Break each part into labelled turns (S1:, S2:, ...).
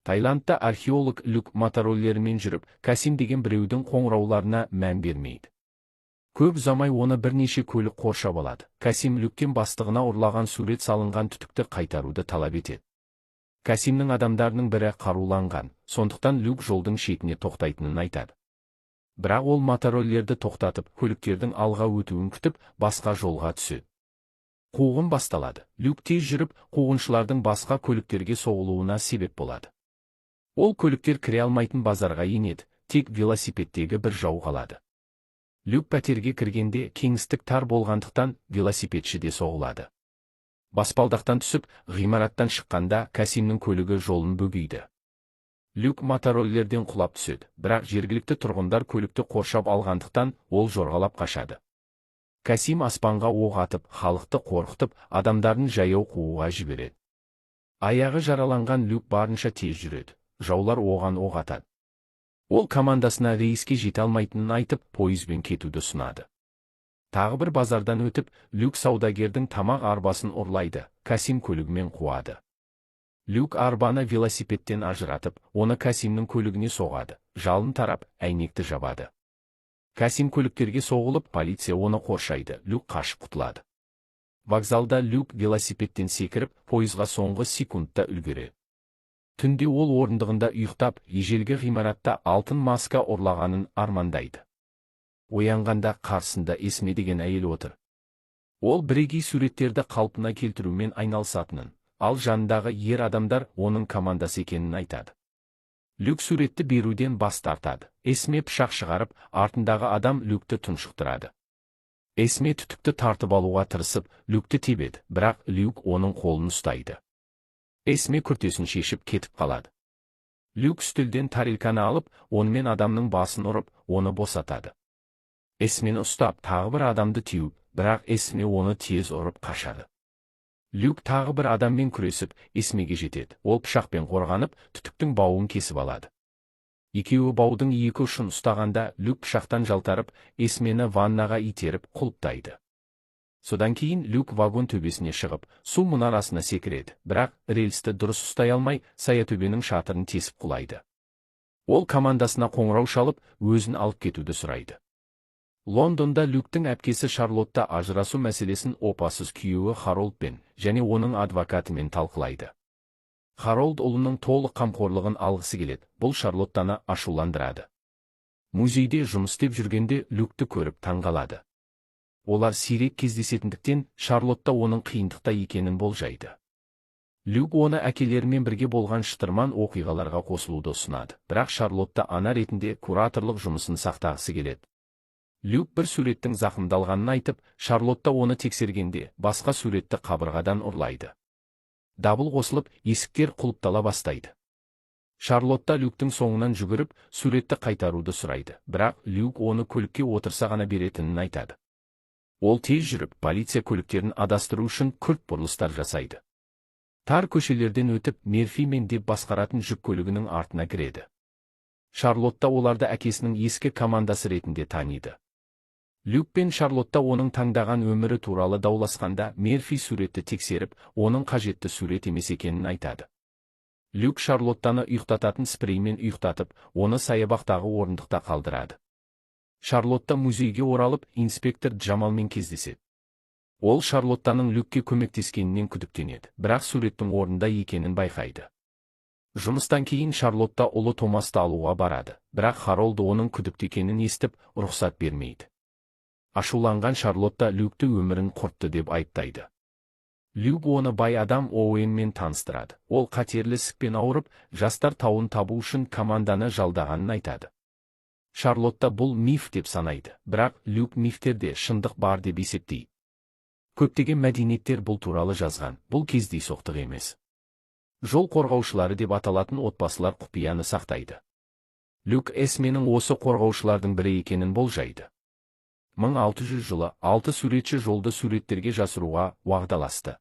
S1: Таиландта археолог Люк мотороллерімен жүріп, Касим деген біреудің қоңырауларына мән бермейді. Көп ұзамай оны бірнеше көлік қоршап алады. Касим Люктен бастығына ұрлаған сурет салынған түтікті қайтаруды талап етеді. Касимнің адамдарының бірі қаруланған, сондықтан Люк жолдың шетіне тоқтайтынын айтады. Бірақ ол мотороллерді тоқтатып, көліктердің алға өтуін күтіп, басқа жолға түседі. Қуғын басталады. Люк тез жүріп, қуғыншылардың басқа көліктерге соғылуына себеп болады. Ол көліктер кіре алмайтын базарға енеді, тек велосипедтегі бір жау қалады. Люк пәтерге кіргенде кеңістік тар болғандықтан, велосипедші де соғылады. Баспалдақтан түсіп, ғимараттан шыққанда Касимнің көлігі жолын бөгейді. Люк мотороллерден құлап түседі, бірақ жергілікті тұрғындар көлікті қоршап алғандықтан, ол жорғалап қашады. Касим аспанға оқ атып, халықты қорқытып, адамдарын жаяу қууға жібереді. Аяғы жараланған Люк барынша тез жүреді. Жаулар оған оқ атады. Ол командасына рейске жете алмайтынын айтып, пойызбен кетуді ұсынады. Тағы бір базардан өтіп, Люк саудагердің тамақ арбасын ұрлайды, Касим көлігімен қуады. Люк арбаны велосипедтен ажыратып, оны Касимнің көлігіне соғады, жалын тарап, әйнекті жабады. Касим көліктерге соғылып, полиция оны қоршайды, Люк қашып құтылады. Вокзалда Люк велосипедтен секіріп, пойызға соңғы секундта үлгереді. Түнде ол орындығында ұйықтап, ежелгі ғимаратта алтын маска ұрлағанын армандайды. Оянғанда қарсында Эсме деген әйел отыр. Ол бірегей суреттерді қалпына келтірумен айналысатынын, ал жанындағы ер адамдар оның командасы екенін айтады. Люк суретті беруден бас тартады. Эсме пышақ шығарып, артындағы адам Люкті тұншықтырады. Эсме түтікті тартып алуға тырысып, Люкті тебеді, бірақ Люк оның қолын ұстайды. Эсме күртесін шешіп кетіп қалады. Люк үстелден тарелканы алып, онымен адамның басын ұрып, оны босатады. Эсмені ұстап, тағы бір адамды теуіп, бірақ Эсме оны тез ұрып қашады. Люк тағы бір адаммен күресіп, Эсмеге жетеді. Ол пышақпен қорғанып, түтіктің бауын кесіп алады. Екеуі баудың екі ұшын ұстағанда, Люк пышақтан жалтарып, Эсмені ваннаға итеріп, құлыптайды. Содан кейін Люк вагон төбесіне шығып, су мұнарасына секіреді, бірақ рельсті дұрыс ұстай алмай, саятөбенің шатырын тесіп құлайды. Ол командасына қоңырау шалып, өзін алып кетуді сұрайды. Лондонда Люктің әпкесі Шарлотта ажырасу мәселесін опасыз күйеуі Харолдпен және оның адвокатымен талқылайды. Харолд ұлының толық қамқорлығын алғысы келеді, бұл Шарлоттаны ашуландырады. Музейде жұмыс істеп жүргенде Люкті көріп таңғалады. Олар сирек кездесетіндіктен, Шарлотта оның қиындықта екенін болжайды. Люк оны әкелерімен бірге болған шытырман оқиғаларға қосылуды ұсынады, бірақ Шарлотта ана ретінде кураторлық жұмысын сақтағысы келеді. Люк бір суреттің зақымдалғанын айтып, Шарлотта оны тексергенде басқа суретті қабырғадан ұрлайды. Дабыл қосылып, есіктер құлыптала бастайды. Шарлотта Люктің соңынан жүгіріп, суретті қайтаруды сұрайды, бірақ Люк оны көлікке отырса ғана беретінін айтады. Ол тез жүріп, полиция көліктерін адастыру үшін күрт бұрылыстар жасайды. Тар көшелерден өтіп, Мерфи мен деп басқаратын жүк көлігінің артына кіреді. Шарлотта оларды әкесінің ескі командасы ретінде таниды. Люк пен Шарлотта оның таңдаған өмірі туралы дауласқанда, Мерфи суретті тексеріп, оның қажетті сурет емес екенін айтады. Люк Шарлоттаны ұйықтататын спреймен ұйықтатып, оны саябақтағы орындықта қалдырады. Шарлотта музейге оралып, инспектор Джамалмен кездеседі. Ол Шарлоттаның Люкке көмектескенінен күдіктенеді, бірақ суреттің орнында екенін байқайды. Жұмыстан кейін Шарлотта ұлы Томасты алуға барады, бірақ Харолд оның күдікті екенін естіп, рұқсат бермейді. Ашуланған Шарлотта Люкті өмірін құртты деп айыптайды. Люк оны бай адам Оуэнмен таныстырады. Ол қатерлі ісікпен ауырып, жастар тауын табу үшін команданы жалдағанын айтады. Шарлотта бұл миф деп санайды, бірақ Люк мифтерде шындық бар деп есептейді. Көптеген мәдениеттер бұл туралы жазған, бұл кездейсоқтық емес. Жол қорғаушылары деп аталатын отбасылар құпияны сақтайды. Люк Эсменің осы қорғаушылардың бірі екенін болжайды. 1600 жылы 6 суретші жолды суреттерге жасыруға уағдаласты.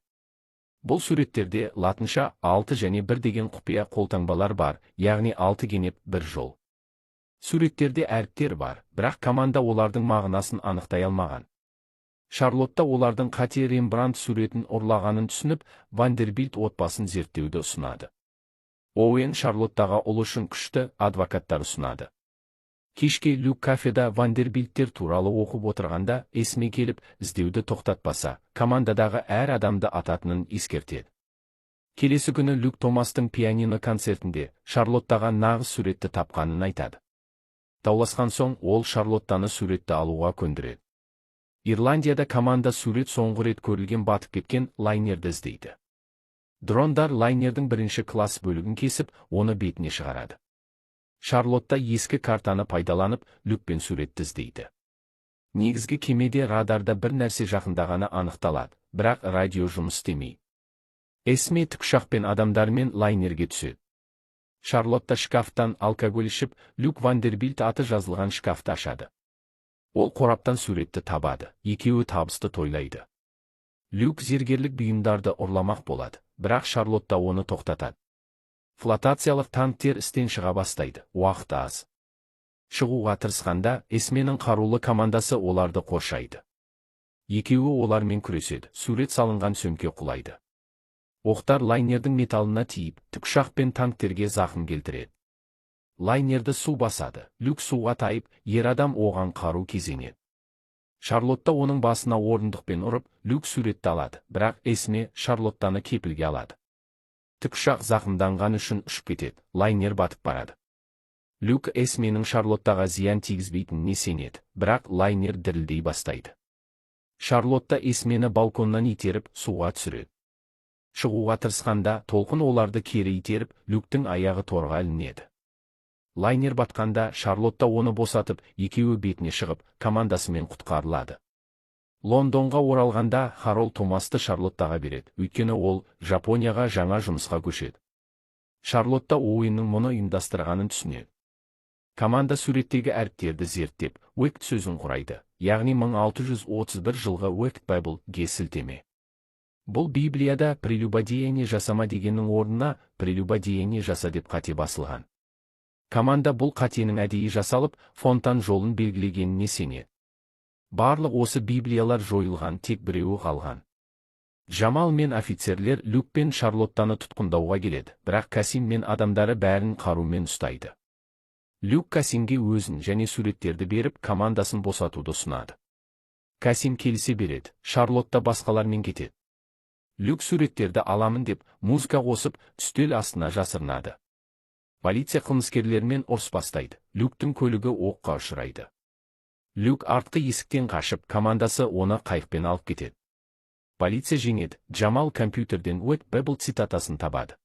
S1: Бұл суреттерде латынша 6 және 1 деген құпия қолтаңбалар бар, яғни 6 кенеп бір жол. Суреттерде әріптер бар, бірақ команда олардың мағынасын анықтай алмаған. Шарлотта олардың қате Рембрандт суретін ұрлағанын түсініп, Вандербильт отбасын зерттеуді ұсынады. Оуэн Шарлоттаға ұлы үшін күшті адвокаттар ұсынады. Кешке Люк кафеда Вандербильттер туралы оқып отырғанда Эсме келіп, іздеуді тоқтатпаса, командадағы әр адамды ататынын ескертеді. Келесі күні Люк Томастың пианино концертінде Шарлоттаға нағыз суретті тапқанын айтады. Дауласқан соң ол Шарлоттаны суретті алуға көндіреді. Ирландияда команда сурет соңғы рет көрілген батып кеткен лайнерді іздейді. Дрондар лайнердің бірінші класс бөлігін кесіп, оны бетіне шығарады. Шарлотта ескі картаны пайдаланып, Люкпен суретті іздейді. Негізгі кемеде радарда бір нәрсе жақындағаны анықталады, бірақ радио жұмыс істемей. Эсме тікұшақпен адамдармен лайнерге түседі. Шарлотта шкафтан алкоголь ішіп, Люк Вандербильт аты жазылған шкафты ашады. Ол қораптан суретті табады, екеуі табысты тойлайды. Люк зергерлік бұйымдарды ұрламақ болады, бірақ Шарлотта оны тоқтатады. Флотациялық танктер істен шыға бастайды, уақыт аз. Шығуға тырысқанда, Эсменің қарулы командасы оларды қоршайды. Екеуі олармен күреседі, сурет салынған сөмке құлайды. Оқтар лайнердің металына тиіп, тікұшақ пен танктерге зақым келтіреді. Лайнерді су басады, Люк суға тайып, ер адам оған қару кезенеді. Шарлотта оның басына орындықпен ұрып, Люк суретті алады, бірақ Эсме Шарлоттаны кепілге алады. Тікұшақ зақымданған үшін ұшып кетеді, лайнер батып барады. Люк Эсменің Шарлоттаға зиян тигізбейтініне сенеді, бірақ лайнер дірілдей бастайды. Шарлотта Эсмені балконнан итеріп, суға түсіреді. Шығуға тырысқанда, толқын оларды кері итеріп, Люктің аяғы торға ілінеді. Лайнер батқанда, Шарлотта оны босатып, екеуі бетіне шығып, командасымен құтқарылады. Лондонға оралғанда Харолд Томасты Шарлоттаға береді, өйткені ол Жапонияға жаңа жұмысқа көшеді. Шарлотта Оуэннің мұны ұйымдастырғанын түсінеді. Команда суреттегі әріптерді зерттеп, Уэкт сөзін құрайды, яғни 1631 жылғы Уэкт Байблге сілтеме. Бұл Библияда прелюбодеяние жасама дегеннің орнына прелюбодеяние жаса деп қате басылған. Команда бұл қатенің әдейі жасалып, фонтан жолын белгілегеніне сенеді. Барлық осы Библиялар жойылған, тек біреуі қалған. Жамал мен офицерлер Люк пен Шарлоттаны тұтқындауға келеді, бірақ Касим мен адамдары бәрін қарумен ұстайды. Люк Касимге өзін және суреттерді беріп, командасын босатуды ұсынады. Касим келісе береді, Шарлотта басқалармен кетеді. Люк суреттерді аламын деп, музыка қосып, үстел астына жасырынады. Полиция қылмыскерлермен ұрыс бастайды, Люктің көлігі оққа ұшырайды. Люк артқы есіктен қашып, командасы оны қайықпен алып кетеді. Полиция жеңеді, Джамал компьютерден Уэт Бэбл цитатасын табады.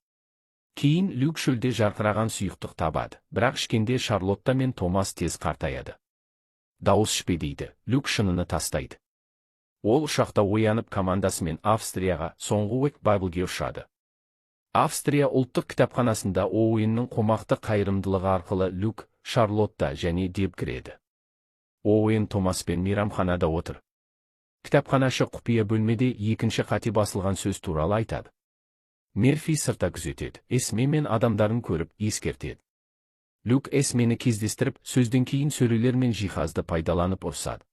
S1: Кейін Люк шөлде жарқыраған сұйықтық табады, бірақ ішкенде Шарлотта мен Томас тез қартаяды. Дауыс ішпе дейді, Люк шыныны тастайды. Ол ұшақта оянып командасымен Австрияға, соңғы Уэт Байблге ұшады. Австрия ұлттық кітапханасында Оуэннің қомақты қайырымдылығы арқылы Люк, Шарлотта және Деб кіреді. Оуэн Томаспен мейрамханада отыр. Кітапханашы құпия бөлмеде екінші қате басылған сөз туралы айтады. Мерфи сыртта күзетеді, Эсме мен адамдарын көріп, ескертеді. Люк Эсмені кездестіріп, сөзден кейін сөрелер мен жиһазды пайдаланып ұрсады.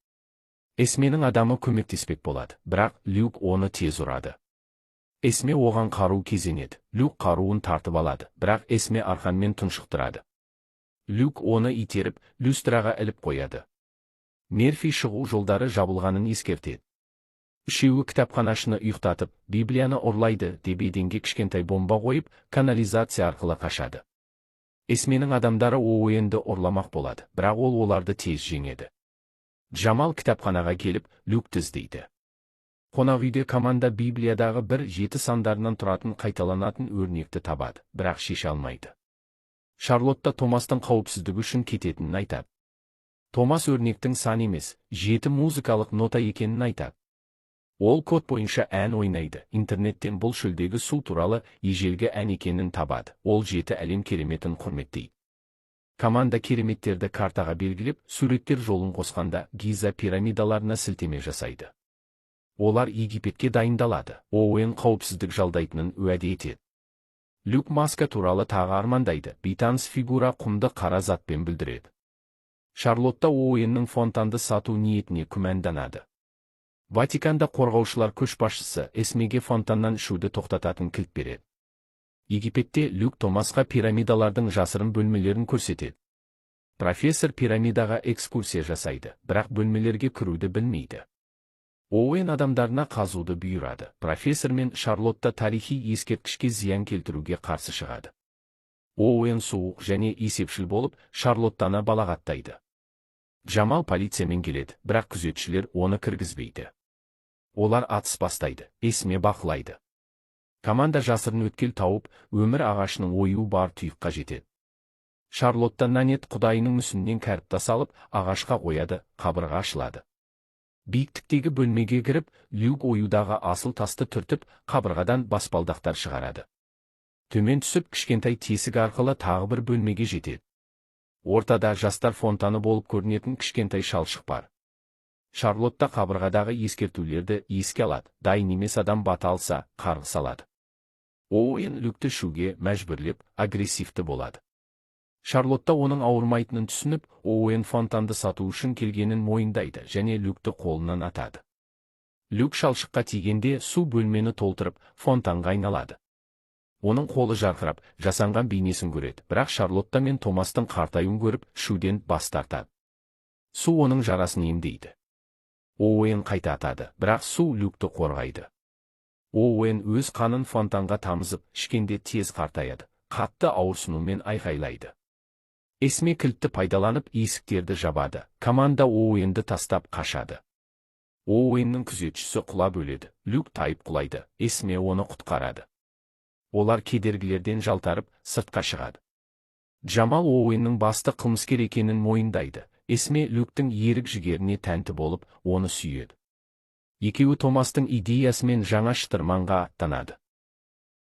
S1: Эсменің адамы көмектеспек болады, бірақ Люк оны тез ұрады. Эсме оған қару кезенеді, Люк қаруын тартып алады, бірақ Эсме арқанмен тұншықтырады. Люк оны итеріп, люстраға іліп қояды. Мерфи шығу жолдары жабылғанын ескертеді. Үшеуі кітапханашыны ұйықтатып, Библияны ұрлайды деп еденге кішкентай бомба қойып, канализация арқылы қашады. Эсменің адамдары Оуэнді ұрламақ болады, бірақ ол оларды тез жеңеді. Джамал кітапханаға келіп, Люкті іздейді. Қонақ үйде команда Библиядағы 1-7 сандарынан тұратын қайталанатын өрнекті табады, бірақ шеше алмайды. Шарлотта Томастың қауіпсіздігі үшін кететінін айтады. Томас өрнектің сан емес, 7 музыкалық нота екенін айтады. Ол код бойынша ән ойнайды, интернеттен бұл шөлдегі су туралы ежелгі ән екенін табады, ол 7 әлем кереметін құрметтейді. Команда кереметтерді картаға белгілеп, суреттер жолын қосқанда Гиза пирамидаларына сілтеме жасайды. Олар Египетке дайындалады, Оуэн қауіпсіздік жалдайтынын уәде етеді. Люк маска туралы тағы армандайды, бейтаныс фигура құмды қара затпен бүлдіреді. Шарлотта Оуэннің фонтанды сату ниетіне күмәнданады. Ватиканда қорғаушылар көшбасшысы Эсмеге фонтаннан ішуді тоқтататын кілт береді. Египетте Люк Томасқа пирамидалардың жасырын бөлмелерін көрсетеді. Профессор пирамидаға экскурсия жасайды, бірақ бөлмелерге кіруді білмейді. Оуэн адамдарына қазуды бұйырады. Профессор мен Шарлотта тарихи ескерткішке зиян келтіруге қарсы шығады. Оуэн суық және есепшіл болып, Шарлоттаны балағаттайды. Джамал полициямен келеді, бірақ күзетшілер оны кіргізбейді. Олар атыс бастайды, Эсме бақылайды. Команда жасырын өткел тауып, өмір ағашының оюы бар тұйыққа жетеді. Шарлотта Нанет құдайының мүсінінен кәріптас алып, ағашқа қояды, қабырға ашылады. Биіктіктегі бөлмеге кіріп, Люк оюдағы асыл тасты түртіп, қабырғадан баспалдақтар шығарады. Төмен түсіп, кішкентай тесік арқылы тағы бір бөлмеге жетеді. Ортада жастар фонтаны болып көрінетін кішкентай шалшық бар. Шарлотта қабырғадағы ескертулерді еске алады: дайын емес адам бата алса, қарғыс алады. Оуэн Люкті ішуге мәжбүрлеп, агрессивті болады. Шарлотта оның ауырмайтынын түсініп, Оуэн фонтанды сату үшін келгенін мойындайды және Люкті қолынан атады. Люк шалшыққа тигенде, су бөлмені толтырып, фонтанға айналады. Оның қолы жарқырап, жасанған бейнесін көреді, бірақ Шарлотта мен Томастың қартаюын көріп, ішуден бас тартады. Су оның жарасын емдейді. Оуэн қайта атады, бірақ су Люкті қорғайды. Оуэн өз қанын фонтанға тамызып, ішкенде тез қартаяды, қатты ауырсынумен айқайлайды. Эсме кілтті пайдаланып, есіктерді жабады. Команда Оуэнді тастап қашады. Оуэннің күзетшісі құлап өледі, Люк тайып құлайды, Эсме оны құтқарады. Олар кедергілерден жалтарып, сыртқа шығады. Джамал Оуэннің басты қылмыскер екенін мойындайды. Эсме Люктің ерік жігеріне тәнті болып, оны сүйеді. Екеуі Томастың идеясымен жаңа шытырманға аттанады.